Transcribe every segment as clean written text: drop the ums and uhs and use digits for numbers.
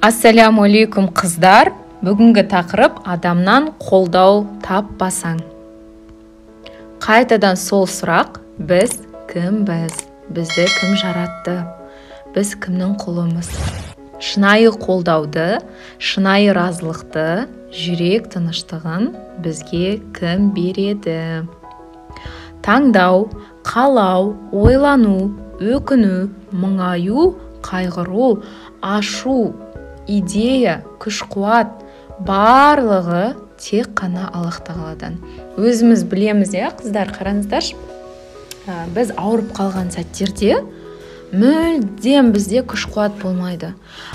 Ассаляму алейкум, қыздар. Бүгінгі тақырып: адамнан қолдау таппасаң. Қайтадан сол сұрақ: біз кімбіз? Бізді кім жаратты? Біз кімнің құлымыз? Шынайы қолдауды, шынайы разылықты, жүрек тыныштығын бізге кім береді? Таңдау, қалау, ойлану, өкіну, мұңаю, қайғыру, ашу, идея, күш-қуат, барлығы тек қана Аллах тағаладан. Өзіміз білеміз, иә, қыздар, қараңыздаршы, біз ауырып қалған сәттерде мүлдем бізде күш-қуат болмайды.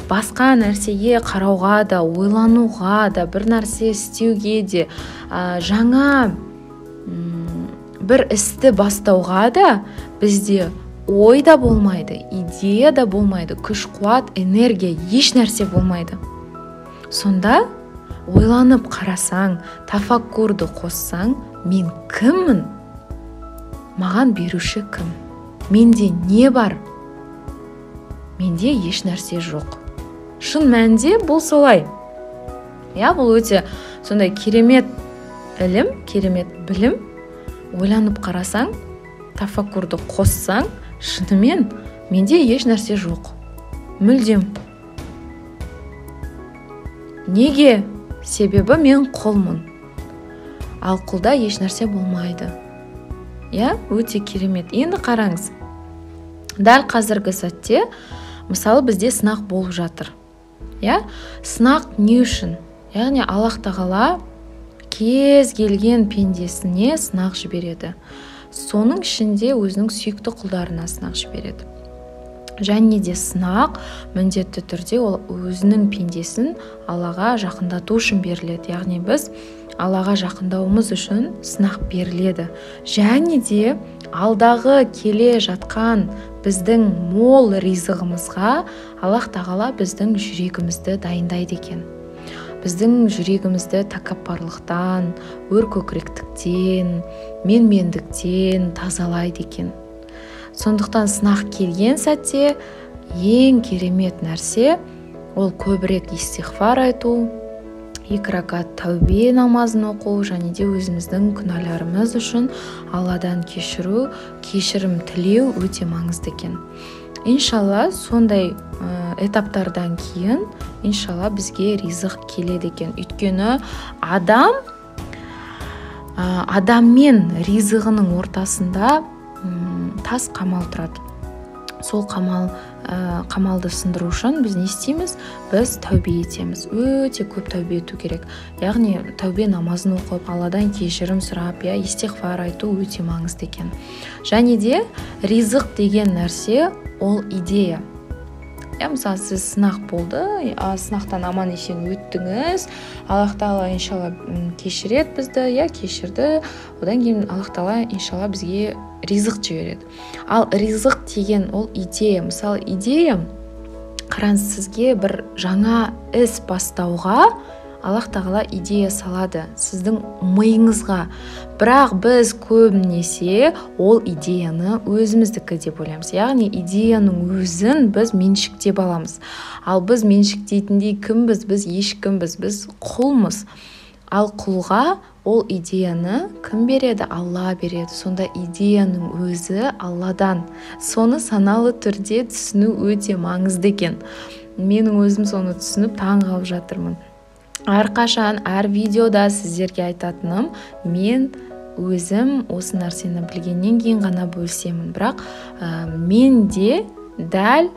Басқа нәрсеге қарауға да, ойлануға да, бір нәрсе істеуге де, жаңа бір істі бастауға да бізде ой да болмайды, идея да болмайды, күш-қуат, энергия, еш нәрсе болмайды. Сонда ойланып қарасаң, тафаккурды қоссаң, мен кіммін? Маған беруші кім? Менде не бар? Менде еш нәрсе жоқ. Шын мәнінде бұл солай. Иә, бұл өте сондай керемет ілім, керемет білім. Ойланып қарасаң, тафаккурды қоссаң, шынымен менде еш нәрсе жоқ. Мүлдем. Неге? Себебі мен құлмын. Ал құлда еш нәрсе болмайды. Иә, өте керемет. Енді қараңыз. Дәл қазіргі сәтте, мысалы, бізде сынақ болып жатыр. Иә, сынақ не үшін? Яғни Аллах тағала кез келген пендесіне сынақ жібереді. Соның ішінде өзінің сүйікті құлдарына сынақ жібереді. Және де сынақ міндетті түрде ол өзінің пендесін Аллаға жақындату үшін беріледі. Яғни біз Аллаға жақындауымыз үшін сынақ беріледі. Және де алдағы келе жатқан біздің мол ризығымызға Аллах тағала біздің жүрегімізді дайындайды екен. Біздің жүрегімізді тәкаппарлықтан, өркөкіректіктен, менмендіктен тазалайды екен. Сондықтан сынақ келген сәтте ең керемет нәрсе ол көбірек истиғфар айту, 2 ракат тәубе намазын оқу және де өзіміздің күнәларымыз үшін Алладан кешіру, кешірім тілеу өте маңызды екен. Иншалла, сондай этаптардан кейін иншалла бізге ризық келеді екен. Өйткені адам мен ризығының ортасында тас қамал тұрады. Сол қамалды сындыру үшін біз не істейміз? Біз тәубе етеміз. Өте көп тәубе ету керек. Яғни тәубе намазын оқып, Алладан кешірім сұрап, иә, истиғфар айту өте маңызды екен. Және де ризық деген нәрсе ол идея. Иә, мысалы, сіз сынақ болды, сынақтан аман есен өттіңіз, Аллах тағала иншалла кешіреді бізді, иә, кешірді. Одан кейін Аллах тағала иншалла бізге ризық жібереді. Ал ризық деген ол идея. Мысалы, идея, қараңыз, сізге бір жаңа іс бастауға Аллах тағала идея салады сіздің миыңызға. Бірақ біз көбінесе ол идеяны өзіміздікі деп ойлаймыз. Яғни идеяның өзін біз меншіктеп аламыз. Ал біз меншіктейтіндей кімбіз? Біз ешкімбіз, біз құлмыз. Ал құлға ол идеяны кім береді? Алла береді. Сонда идеяның өзі Алладан. Соны саналы түрде түсіну өте маңызды екен. Менің өзім соны түсініп таң қалып жатырмын. Әрқашан, әр видеода сіздерге айтатыным, мен өзім осы нәрсені білгеннен кейін ғана бөлісемін. Бірақ мен де дәл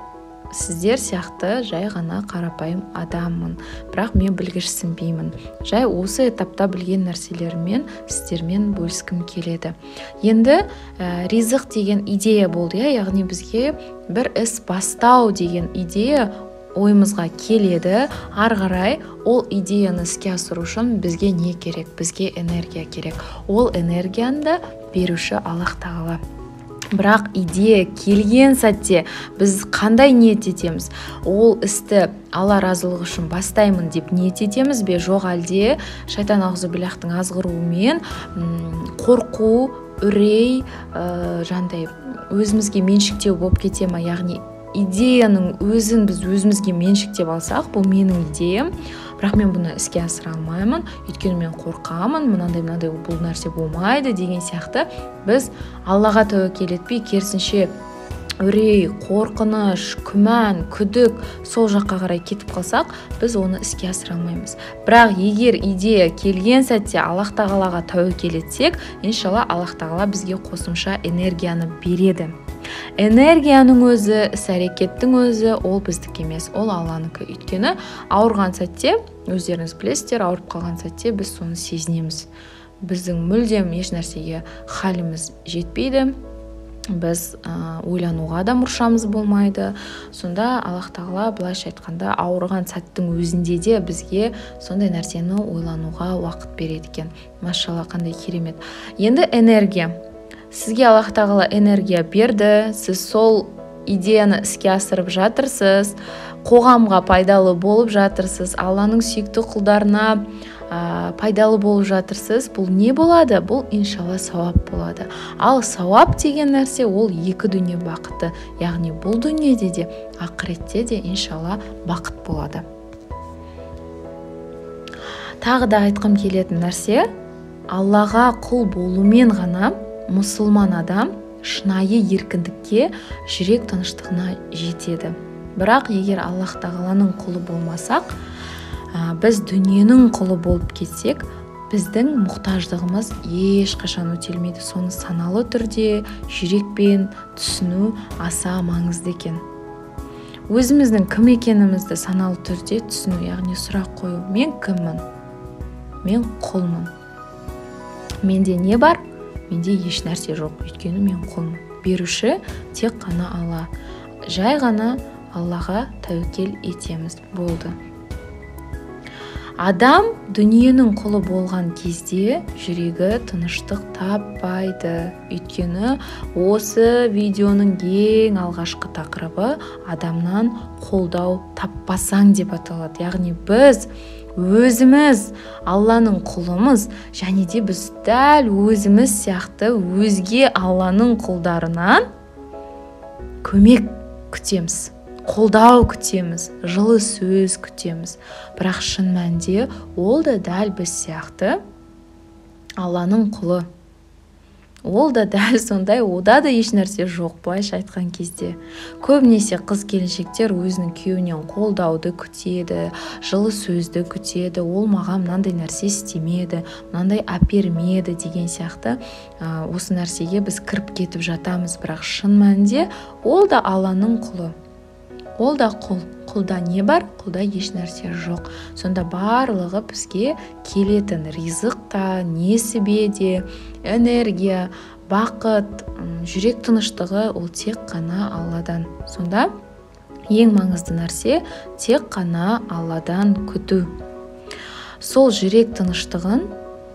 сіздер сияқты жай ғана қарапайым адаммын. Бірақ мен білгішсінбеймін. Жай осы этапта білген нәрселеріммен сіздермен бөліскім келеді. Енді ризық деген идея болды, иә? Яғни бізге бір іс бастау деген идея ойымызға келеді. Ары қарай ол идеяны іске асыру үшін бізге не керек? Бізге энергия керек. Ол энергияны да беруші Аллах тағала. Бірақ идея келген сәтте біз қандай ниет етеміз? Ол істі Алла разылығы үшін бастаймын деп ниет етеміз бе? Жоқ әлде шайтан ағзу биллахтың азғыруымен қорқу, үрей, жаңағыдай өзімізге меншіктеу болып кете ма? Яғни идеяның өзін біз өзімізге меншіктеп алсақ, бұл менің идеям, бірақ мен бұны іске асыра алмаймын, өйткені мен қорқамын, мынандай бұл нәрсе болмайды деген сияқты, біз Аллаға тәуекел етпей, керісінше үрей, қорқыныш, күмән, күдік сол жаққа қарай кетіп қалсақ, біз оны іске асыра алмаймыз. Бірақ егер идея келген сәтте Аллах тағалаға тәуекел етсек, иншалла Аллах тағала бізге қосымша энергияны береді. Энергияның өзі, іс-әрекеттің өзі ол біздікі емес, ол Алланікі. Өйткені ауырған сәтте, өздеріңіз білесіздер, ауырып қалған сәтте біз соны сезінеміз. Біздің мүлдем еш нәрсеге халіміз жетпейді, біз ойлануға да мұршамыз болмайды. Сонда Аллах тағала былайша айтқанда ауырған сәттің өзінде де бізге сондай нәрсені ойлануға уақыт береді екен. Машалла, қандай керемет. Енді энергия. Сізге Аллах тағала энергия берді, сіз сол идеяны іске асырып жатырсыз, қоғамға пайдалы болып жатырсыз, Алланың сүйікті құлдарына пайдалы болып жатырсыз. Бұл не болады? Бұл иншалла сауап болады. Ал сауап деген нәрсе ол екі дүние бақыты, яғни бұл дүниеде де, ақыретте де иншалла бақыт болады. Тағы да айтқым келетін нәрсе, Аллаға құл болумен ғана мұсылман адам шынайы еркіндікке, жүрек тыныштығына жетеді. Бірақ егер Аллах тағаланың құлы болмасақ, біз дүниенің құлы болып кетсек, біздің мұқтаждығымыз ешқашан өтелмейді. Соны саналы түрде жүрекпен түсіну аса маңызды екен. Өзіміздің кім екенімізді саналы түрде түсіну, яғни сұрақ қою. Мен кіммін? Мен құлмын. Менде не бар? Менде еш нәрсе жоқ, өйткені мен құлмын. Беруші тек қана Алла. Жай ғана Аллаға тәуекел етеміз. Болды. Адам дүниенің құлы болған кезде жүрегі тыныштық таппайды. Өйткені осы видеоның ең алғашқы тақырыбы адамнан қолдау таппасаң деп аталады. Яғни біз өзіміз Алланың құлымыз, және де біз дәл өзіміз сияқты өзге Алланың құлдарынан көмек күтеміз, қолдау күтеміз, жылы сөз күтеміз. Бірақ шын мәнінде ол да дәл біз сияқты Алланың құлы. Ол да дәл сондай, ода да еш нәрсе жоқ, былайша айтқан кезде. Көбінесе қыз келіншектер өзінің күйеуінен қолдауды күтеді, жылы сөзді күтеді, ол маған мынандай нәрсе істемеді, мынандай әпермеді деген сияқты. Осы нәрсеге біз кіріп кетіп жатамыз, бірақ шын мәнінде ол да Алланың құлы. Ол да құл. Құлда не бар? Құлда еш нәрсе жоқ. Сонда барлығы бізге келетін ризық та, несібе де, энергия, бақыт, жүрек тыныштығы ол тек қана Алладан. Сонда ең маңызды нәрсе тек қана Алладан күту. Сол жүрек тыныштығын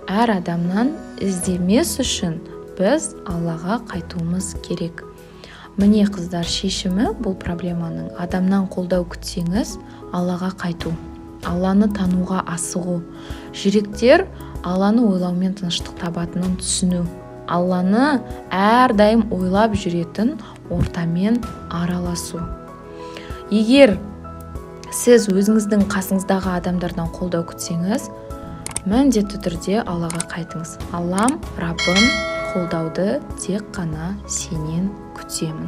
әр адамнан іздемес үшін біз Аллаға қайтуымыз керек. Міне қыздар, шешімі бұл проблеманың: адамнан қолдау күтсеңіз, Аллаға қайту, Алланы тануға асығу, жүректер Алланы ойлаумен тыныштық табатынын түсіну, Алланы әрдайым ойлап жүретін ортамен араласу. Егер сіз өзіңіздің қасыңыздағы адамдардан қолдау күтсеңіз, міндетті түрде Аллаға қайтыңыз. Аллам, Раббым, қолдауды тек қана сенен күтемін.